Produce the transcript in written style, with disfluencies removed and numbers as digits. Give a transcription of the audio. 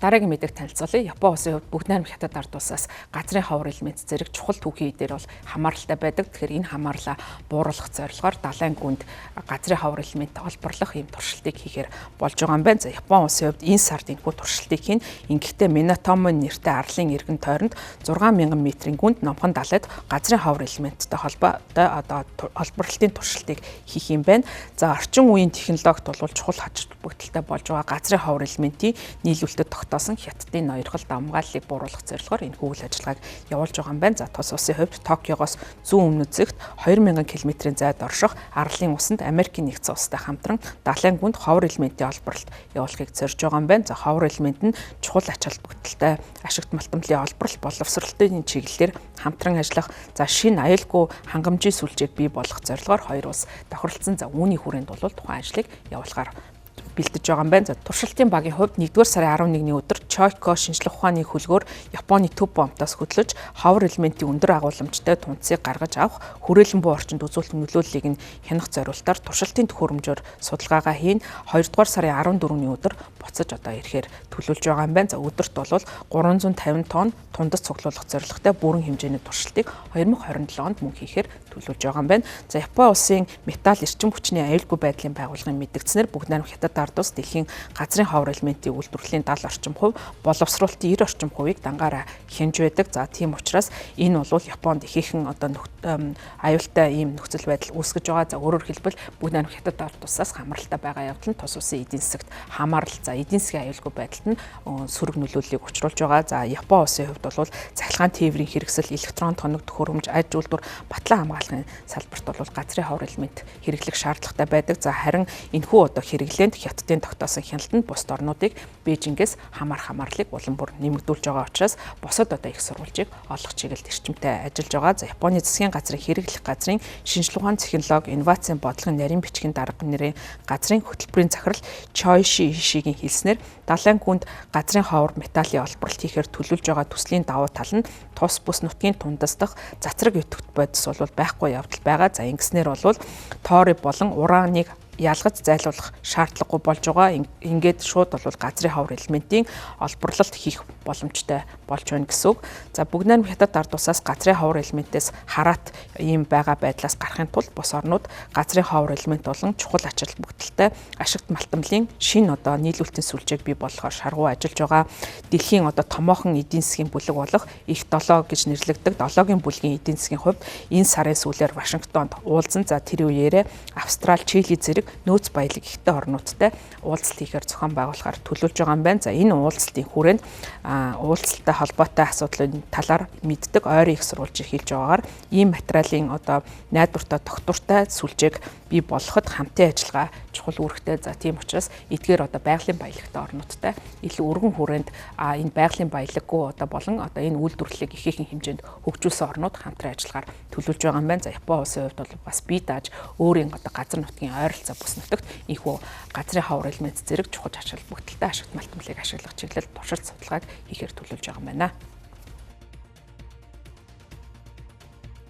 Дараагийн мэдээг танилцуулъя. Япон улсын хувьд Бүгд найрамдах Хятад ард улсаас газрын ховор элемент зэрэг чухал түүхийн эдээр бол хамааралтай байдаг. Тэгэхээр энэ хамаарлаа бууруулах зорилгоор далайн гүнд газрын ховор элемент олборлох ийм туршилтыг хийхээр болж байгаа юм байна. За, Япон улсын хувьд энэ сард энэхүү туршилтыг хийн. Ингэхдээ Минатомо нэртэй арлын эргэн тойронд 6000 метрийн гүнд номхон далайд газрын ховор элементтэй холбоотой одоо олборлолтын туршилтыг хийх юм байна. За, орчин үеийн технологид бол чухал ач холбогдолтой болж байгаа газрын ховор элементийн нийлүүлэлтэд тогтоосон Хятадын ноёрхол давмгааллыг бууруулах зорилгоор энэ үйл ажиллагааг явуулж байгаа юм байна. За, тус улсын хувьд Токиогоос зүүн өмнөд зэгт 2000 км-ийн зайд орших арлын усанд Америкийн нэгдсэн улстай хамтран далайн гүнд ховор элементийн олборлолт явуулахыг зорж байгаа юм байна. За, ховор элемент нь чухал ач холбогдолтой ашигт малтамлын олборлолт, боловсролтын чиглэлээр хамтран ажиллах, за, шинэ аюулгүй хангамжийн сүлжээг бий болгох зорилгоор хоёр улс тохиролцсон. За, үүний хүрээнд бол тухайн ажлыг явуулахаар бэлдэж байгаа юм байна. За, туршилтын багийн хувьд 1-р сарын 11-ний өдөр Чойко шинжлэх ухааны хөлгөөр Японы төв бомтоос хөдлөж ховор элементийн өндөр агуулмжтай тунцыг гаргаж авах хүрээлэн буй орчинд үзүүлэх нөлөөллийг нь хянах зорилтоор туршилтын төхөөрөмжөөр судалгаагаа хийн. 2-р сарын 14-ний өдөр буцаж одоо ирэхээр төлөвлөж байгаа юм байна. За, өдөрт бол 350 тонн тундас цуглуулах зорилготой бүрэн хэмжээний туршилтыг 2027 онд мөн хийхээр төлөвлөж байгаа юм байна. За, Япон улсын металл эрчим хүчний аюулгүй байдлын байгууллагын мэдгдснээр Бүгд найрамдах Хятад ард улс дэлхийн газрын ховор элементийн үйлдвэрлэлийн 70 орчим хувь, боловсруулалтын 90 орчим хувийг дангаараа хянж байдаг. За, тийм учраас энэ бол Японд ихээхэн одоо аюултай ийм нөхцөл байдал үүсгэж байгаа. За, өөрөөр хэлбэл, Бүгд найрамдах Хятад ард улсаас хамааралтай байгаа явдал нь тус улсын эдийн засагт хамаарал, за, эдийн засгийн аюулгүй байдалд нь сөрөг нөлөөллийг учруулж байгаа. За, Япон улсын хувьд бол цахилгаан тээврийн хэрэгсэл, электрон тоног төхөөрөмж, аж үйлдвэр, батлан хамгаалахын салбарт бол газрын ховор элемент хэрэглэх шаардлагатай байдаг. За, харин энэхүү одоо хэрэглээнд Хятадын тогтоосон хяналт нь бусад орнуудыг Бээжингээс хамаарах хамаарлыг улам бүр нэмэгдүүлж байгаа учраас бусад одоо их сурвалжийг олох чиглэлд эрчимтэй ажиллаж байгаа. За, Японы засгийн газрын хэрэглэх газрын шинжлэх ухааны технологи, инновацийн бодлогын нарийн бичгийн дарга нэрийн газрын хөтөлбөрийн захирал Чойши Ишигийн хэлснээр далайн гүнд газрын ховор металлын олборлолт хийхээр төлөвлөж байгаа төслийн давуу тал нь тус бүс нутгийн тундас дах цацраг идэвхт бодис бол байхгүй явдал байгаа. За, ингэснээр бол тори болон ураныг ялгаж зайлуулах шаардлагагүй болж байгаа. Ингээд шууд бол газрын ховор элементийн олборлолт хийх боломжтой болж байна гэсэн үг. За, Бүгд найрамдах Хятад ард улсаас газрын ховор элементээс хараат ийм байгаа байдлаас гарахын тулд бус орнууд газрын ховор элемент болон чухал ач холбогдолтой ашигт малтамлын шинэ одоо нийлүүлэлтийн сүлжээг бий болгохоор шаргуу ажиллаж байгаа. Дэлхийн одоо томоохон эдийн засгийн бүлэг болох их 7 гэж нэрлэгдэг 7-гийн бүлгийн эдийн засгийн хувьд энэ сарын сүүлээр Вашингтонд уулзсан. За, тэр үеэрээ Австрали, Чили зэрэг нөөц баялаг ихтэй орнуудтай уулзалт хийхээр зохион байгуулахаар төлөвлөж байгаа юм байна. За, энэ уулзалтын хүрээнд уулзалттай холбоотой асуудлын талаар мэддэг ойрын их сурвалжийг хэлж байгаагаар ийм материалын одоо найдвартай, тогтвортой сүлжээг бий болгоход хамтын ажиллагаа чухал үүрэгтэй. За, тийм учраас эдгээр одоо байгалийн баялагтай орнуудтай илүү өргөн хүрээнд энэ байгалийн баялаггүй одоо болон одоо энэ үйлдвэрлэлийг ихээхэн хэмжээнд хөгжүүлсэн орнууд хамтран ажиллагаар төлөвлөж байгаа юм байна. За, Япон улсын хувьд бол бас бие дааж өөрийн одоо газар нутгийн ойролцоо бүс нутагт энэхүү газрын ховор элемент зэрэг чухал ач холбогдолтой ашигт малтмалыг ашиглах чиглэлд туршилт судалгааг хийхээр төлөвлөж байгаа юм байна.